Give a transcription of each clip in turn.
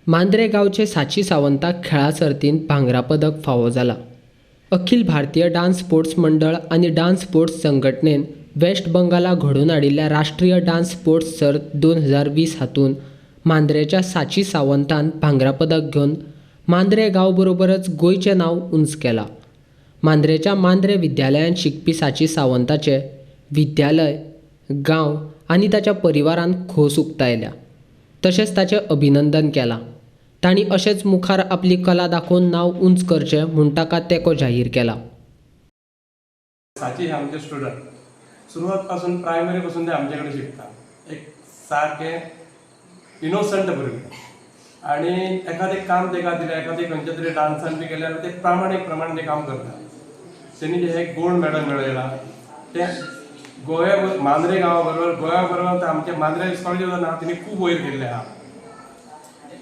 मांद्रें गांवचे साची सावंताक खेळा सर्तींत भांगरा पदक फावो जाला. अखिल भारतीय डान्स स्पोर्ट्स मंडळ आनी डान्स स्पोर्ट्स संघटनेन वेस्ट बंगाला घडोवन हाडिल्ल्या राष्ट्रीय डान्स स्पोर्ट्स सर्त 2020 हातूंत मांद्रेच्या साची सावंतान भांगरा पदक घेवन मांद्रें गांव बरोबरच गोंयचें नांव उंच केलां. मांद्रेच्या मांद्रें विद्यालयांत शिकपी साची सावंताचें विद्यालय, गांव आनी ताच्या परिवारान खोस उक्तायल्या, तशेंच ताचें अभिनंदन केलां. तांणी अशेंच मुखार आपली कला दाखोवन नांव उंच करचें म्हूण ताका तेंको जाहीर केला. साची हे आमचे स्टुडंट सुरवात पासून, प्रायमरी पासून ते आमचे कडेन शिकता. एक सारकें इनोसंट भुरगें आनी एखादें काम ताका दिलें, एखादें खंयच्या तरी डान्सान बी गेलें जाल्यार ते प्रामाणीक प्रमाण तें काम करता. तेणी जें हें गोल्ड मॅडल मेळयलां तें गोंया, मांद्रे गांवा बरोबर, गोंया बरोबर ते आमच्या मांद्रे इस्कॉलाचें नांव तेणी खूब वयर केल्लें आहा.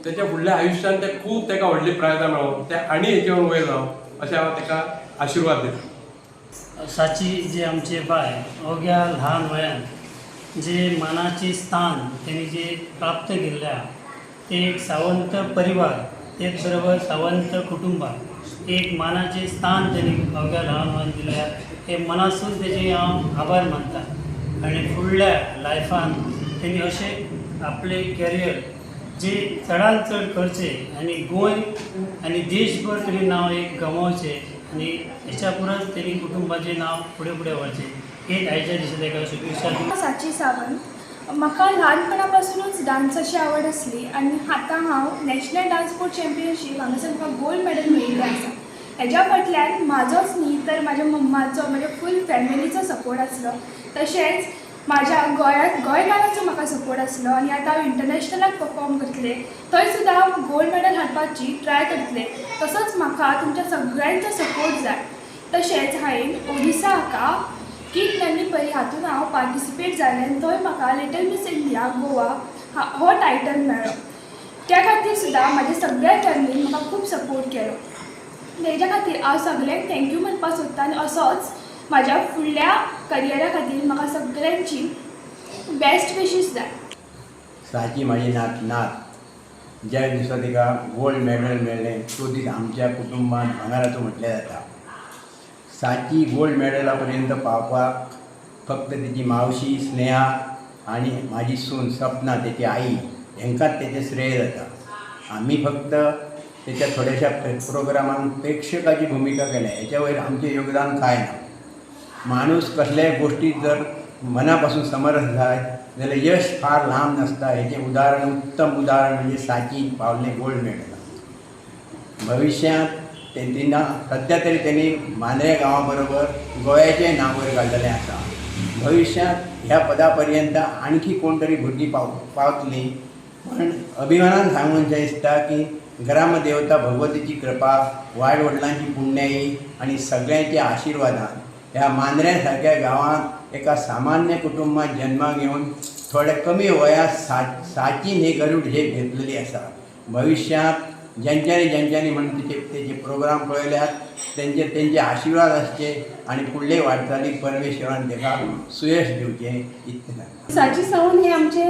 तेच्या फुडल्या आयुश्यान ते खूब ताका व्हडली प्रायजां मेळों, ते आनी हेचेर वयर जावं अशें हांव ताका आशिर्वाद दितां. साची जे आमचे बाय अवघ्या ल्हान वयान जे मानाचे स्थान तेणी जे प्राप्त केल्लें आहा, ते एक सावंत परिवार, तेच बरोबर सावंत कुटुंबाक एक मानाचे स्थान तेणी अवघ्या ल्हान वयान दिलें आहा, हे मनासून तेजे हांव आभार मानता. आनी फुडल्या लायफान तेणी अशें आपलें कॅरियर जे चडान चड करचें आनी गोंय आनी देशभर तेणी नांव एक गमोवचें आनी हेच्या पुरस तेणी कुटुंबाचें नांव फुडें फुडें व्हरचें, हेच आयच्या दिसा ताका शुभेच्छा दिवन. साची सावंत. म्हाका ल्हानपणा पासूनच डान्साची आवड आसली आनी आतां हांव नॅशनल डान्स स्पोर्ट चॅम्पियनशीप हांगासर म्हाका गोल्ड मॅडल मेळिल्लें आसा. हेज्या फाटल्यान म्हाजोच न्ही तर म्हाज्या मम्माचो, म्हज्या फूल फॅमिलीचो सपोर्ट आसलो. तशेंच म्हाज्या गोंयांत गोंयकारांचो म्हाका सपोर्ट आसलो आनी आतां हांव इंटरनॅशनलाक परफॉर्म करतलें, थंय सुद्दां हांव गोल्ड मॅडल हाडपाची ट्राय करतलें. तसोच म्हाका तुमच्या सगळ्यांचो सपोर्ट जाय. तशेंच हांवें ओडिसा हाका कीट नन्ही परी हातून हांव पार्टिसिपेट जालें आनी थंय म्हाका लिटल मिस इंडिया गोवा हो टायटल मेळ्ळो. त्या खातीर सुद्दां म्हाज्या सगळ्या फॅमिलीन म्हाका खूब सपोर्ट केलो. तेज्या खातीर हांव सगल्यांक thank you म्हणपाक सोदतां आनी असोच म्हाज्या फुडल्या करियरा खातीर म्हाका सगल्यांची बेस्ट विशीस जाय. साची म्हाजी नात नात. ज्या दिसा तिका गोल्ड मॅडल मेळ्ळें तो दीस आमच्या कुटुंबान भांगराचो म्हटल्यार जाता. साची गोल्ड मॅडला पर्यंत पावपाक फक्त तिची मावशी स्नेहा आनी म्हाजी सून सपना, तेची आई, हेंकांच तेचें श्रेय जाता. आमी फक्त तेच्या थोड्याशा प्रोग्रामान प्रेक्षकाची भुमिका केल्या. हेच्या वयर आमचें योगदान कांय ना. माणूस कसल्याय गोश्टीत जर मना पासून समरस जायत जाल्यार यश फार लांब नासता. हेचें उदाहरण, उत्तम उदाहरण म्हणजे साची पावलें गोल्ड मेडलाक. भविश्यांत तेन्ना सद्या तरी तेणी मांद्रे गांवा बरोबर गोंयाचेंय नांव वयर काडलेलें आसा. भविश्यांत ह्या पदा पर्यंत आणखी कोण तरी भुरगीं पावतलीं. पण अभिमानान सांगूनशें दिसता की ग्रामदेवता भगवतीची कृपा, वाड वडिलांची पुण्याई आनी सगळ्यांच्या आशिर्वादान ह्या मांद्र्या सारक्या गांवांत एका सामान्य कुटुंबात जन्माक येवन थोड्या कमी वयांत साचीन ही गरूड झेप घेतलेली आसा. भविश्यांत ज्यांच्यानी ज्यांच्यानी म्हणून तिचे तेचे प्रोग्राम पळयल्यात, तेंचे तेंचे आशिर्वाद आसचे आनी फुडले वाटचालीक परमेश्वरान ताका सुयश दिवचें, इतलें सांगता. साची सावंत हे आमचे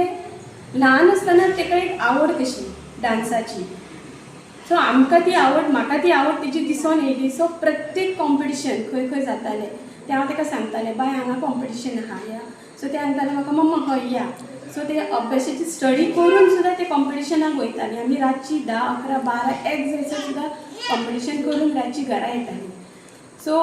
ल्हान आसतना ताका एक आवड कशी डान्साची. सो आमकां ती आवड, म्हाका ती आवड तिची दिसोन येयली. सो प्रत्येक कॉम्पिटिशन खंय खंय जातालें तें हांव ताका सांगतालें, "बाय, हांगा कॉम्पिटिशन आहा, या." सो तें सांगतालें म्हाका, "मम्मा, हय, या." सो ते अभ्यासाची स्टडी करून सुद्दां ते कॉम्पिटिशनाक वयतालीं. आमी रातची 10, 11, 12, 1 जायसर सुद्दां कॉम्पिटिशन करून रातची घरा येतालीं. सो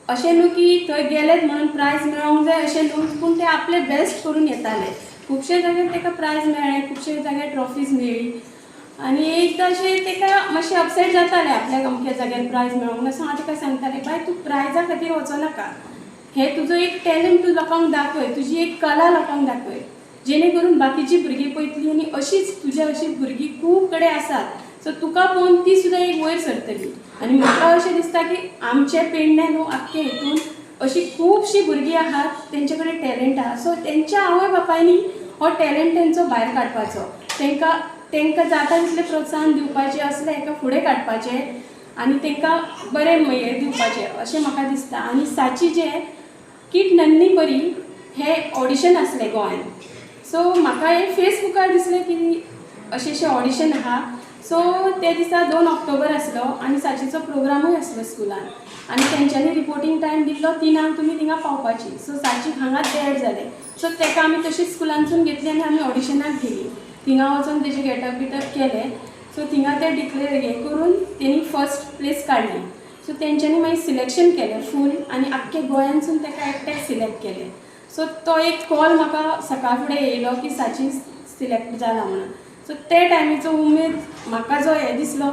अशें न्हू की थंय गेलेत म्हणून प्रायज मेळोंक जाय, अशें न्हू, पूण ते आपले बेस्ट करून येताले. खुबशे जाग्यार ताका प्रायज मेळ्ळे, खुबशे जाग्यार ट्रॉफीज मेळ्ळी. आनी एकदां अशें ताका मातशें अपसेट जातालें, आपल्याक अमक्या जाग्यार प्रायज मेळोंक ना. सो हांव ताका सांगतालें, "बाय, तूं प्रायजा खातीर वचो नाका. हे तुजो एक टॅलंट तूं लोकांक दाखय, तुजी एक कला लोकांक दाखय, जेणे करून बाकीची भुरगीं पळयतलीं आनी अशीच तुज्या अशीं भुरगीं खूब कडेन आसात, सो तुका पळोवन ती सुद्दां एक वयर सरतली." आनी म्हाका अशें दिसता की आमच्या पेडण्यां न्हू, आख्खे हितून अशीं खुबशीं भुरगीं आहात, तेंचे कडेन टॅलंट आहा. सो तेंच्या आवय बापायनी हो टॅलंट तेंचो भायर काडपाचो, तांकां जाता तितलें प्रोत्साहन दिवपाचें, असलें हेका फुडें काडपाचें आनी तांकां बरें हें दिवपाचें, अशें म्हाका दिसता. आनी साची जें कीट नन्ही परी हें ऑडिशन आसलें गोंयान, सो म्हाका हें फेसबुकार दिसलें की अशें अशें ऑडिशन आहा. सो ते दिसा 2 ऑक्टोबर आसलो आनी साचीचो प्रोग्रामूय आसलो स्कुलान आनी तेंच्यांनी रिपोर्टींग टायम दिल्लो 3ांक तुमी थिंगा पावपाची. सो साची हांगाच देड जालें. सो तेका आमी तशीच स्कुलानसून घेतली आनी आमी ऑडिशनाक गेली. थिंगा वचोन तेजे गेटअप बिटअप केलें. सो थिंगा ते डिक्लेअर हें करून तेणी फर्स्ट प्लेस काडली. सो तेंच्यांनी मागीर सिलेक्शन केलें फूल आनी आख्खे गोंयानसून तेका एकट्याक सिलेक्ट केलें. सो तो एक कॉल म्हाका सकाळ फुडें येयलो की साची सिलेक्ट जाला म्हणून. सो ते टायमीचो उमेद म्हाका जो हें दिसलो,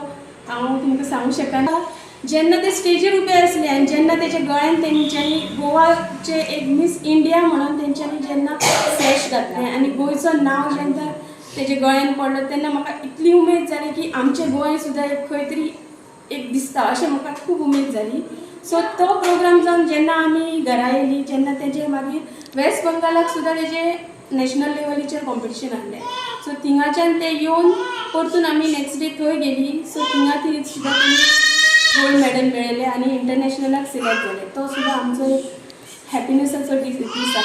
हांव तुमकां सांगूंक शकना. जेन्ना ते स्टेजीर उबे आसले आनी जेन्ना तेच्या गळ्यान तेंच्यांनी गोवाचे एक मीस इंडिया म्हणून तेंच्यांनी जेन्ना सॅश घातलें आनी गोंयचो नांव जेन्ना तेजे गळ्यान पडलो, तेन्ना म्हाका इतली उमेद जाली की आमचें गोंय सुद्दां एक खंय तरी एक दिसता अशें म्हाका खूब उमेद जाली. सो तो प्रोग्राम जावन जेन्ना आमी घरा येयली, जेन्ना तेजे मागीर वेस्ट बंगालाक सुद्दां तेजे नॅशनल लेवलीचेर कॉम्पिटिशन आहलें. सो थिंगाच्यान ते येवन परतून आमी नॅक्स्ट डे थंय गेली. सो थिंगा ती सुद्दां तेणी गोल्ड मेडल मेळयलें आनी इंटरनॅशनलाक सिलेक्ट जालें. तो सुद्दां आमचो एक हॅपिनसाचो दीस दीस.